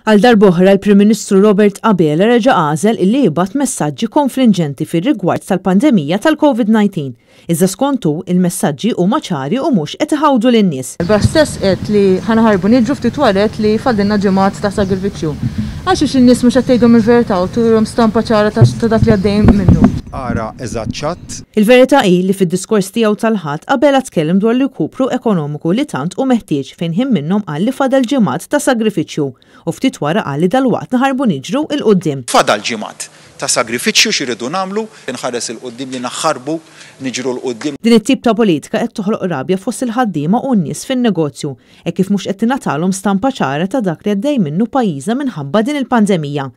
Għal darb'oħra l-Prim Ministru Robert Abela reġa' għażel illi jibgħat messaġġi konflinġenti fir-rigward tal-pandemija tal-Covid-19. Iżda skont hu, il-messaġġi huma ċari u mhux qed iħawdu lin-nies. Ilbieraħ stess għedt li ħa naħarbu niġru ftit wara għedt li fadlilna ġimgħat ta' sagrifiċċju. Għalxiex in-nies mhux qed tgħidhom il-verità u turihom stampa ċara ta' dak li għaddejjin minnu? Ara eżatt x'għadt. Il-verità hi li fid-diskors tiegħu tal-Ħadd, Abela tkellem dwar l-irkupru ekonomiku li tant hu meħtieġ fejn ħin minnhom qal li fadal ġimgħat ta' sagrifiċċju u ftit wara qal li dalwaqt naħarbu niġru 'l quddiem. Fadal ġimgħat ta' sagrifiċċju x'irridu nagħmlu, inħares 'il quddiem li naħarbu niġru 'l quddiem. Din it-tip ta' politika qed toħloq rabja fost il-ħaddiema u n-nies fin-negozju hekk kif mhux qed tingħatalhom stampa ċara ta' dak li għaddej minnu pajjiżna minħabba din il-pandemija.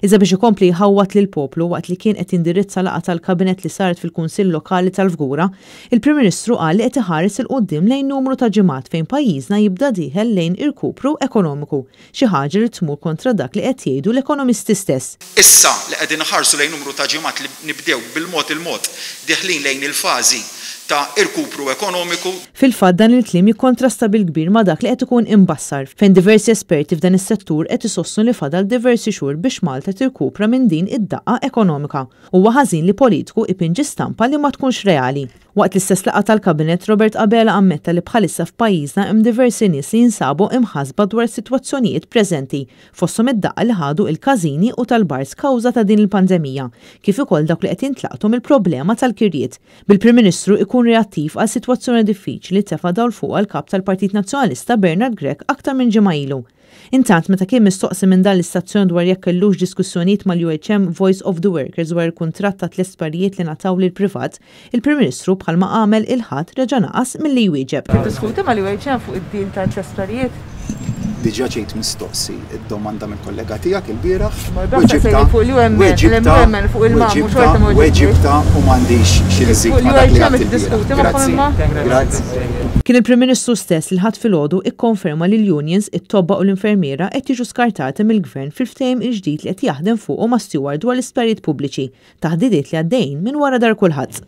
Iżda biex ikompli jħawwad lill-poplu waqt li kien qed jindirizza laqgħa tal-Kabinett li saret fil-Kunsill Lokali tal-Fgura, il-Prim Ministru qal li qed iħares 'il quddiem lejn numru ta' ġimgħat fejn pajjiżna jibda dieħel lejn irkupru ekonomiku, xi ħaġa li tmur kontra dak li qed jgħidu l-ekonomisti stess. Issa li qegħdin inħarsu lejn numru ta' ġimgħat li nibdew bil-mod il-mod deħlin lejn il-fażi ta' irkupru ekonomiku. Fil-fatt dan il-kliem jikkontrasta bil-kbir ma' dak li qed ikun imbassar, fejn diversi esperti f'dan is-settur qed isostnu li fadal diversi xhur biex Malta tirkupra minn din id-daqqa ekonomika. Huwa ħażin li politiku ipinġi stampa li ma tkunx reali. Waqt l-istess laqgħa tal-Kabinett, Robert Abela ammetta li bħalissa f'pajjiżna hemm diversi nies li jinsabu imħassba dwar is-sitwazzjonijiet preżenti, fosthom id-daqqa li ħadu il-każini u tal-bars kawża ta' din il-pandemija, kif ukoll dawk li qed jintlaqtu mill-problema tal-kirjiet. Bil-Prim Ministru ikun reattiv għal sitwazzjoni diffiċli li tefa' dawl fuqha l-Kap tal-Partit Nazzjonalista Bernard Grech aktar minn ġimgħa ilu. Intant, meta kien mistoqsi minn dan l-istazzjon dwar jekk kellux diskussjonijiet mal-UHM Voice of the Workers dwar il-kuntratt ta' tliet sptarijiet li ngħataw lill-privat, il-Prim Ministru bħalma għamel il-Ħadd reġa' naqas milli jwieġeb. Tiddiskuti mal-UHM fuq id-deal ta' tliet sptarijiet? Diġà ġejt mistoqsi d-domanda mill-kollega tiegħek ilbieraħ. Weġibtha, weġibtha, weġibtha, weġibtha u m'għandix xi nżid ma' dak li għedt ilbieraħ. Grazzi. Grazzi. Kien il-Prim Ministru stess li l-Ħadd filgħodu ikkonferma li l-unions, it-tobba u l-infermiera qed jiġu skartati mill-Gvern fil-ftehim il-ġdid li qed jaħdem fuqu ma' Steward dwar l-isptarijiet pubbliċi, taħdidiet li għaddejjin minn wara dar kulħadd.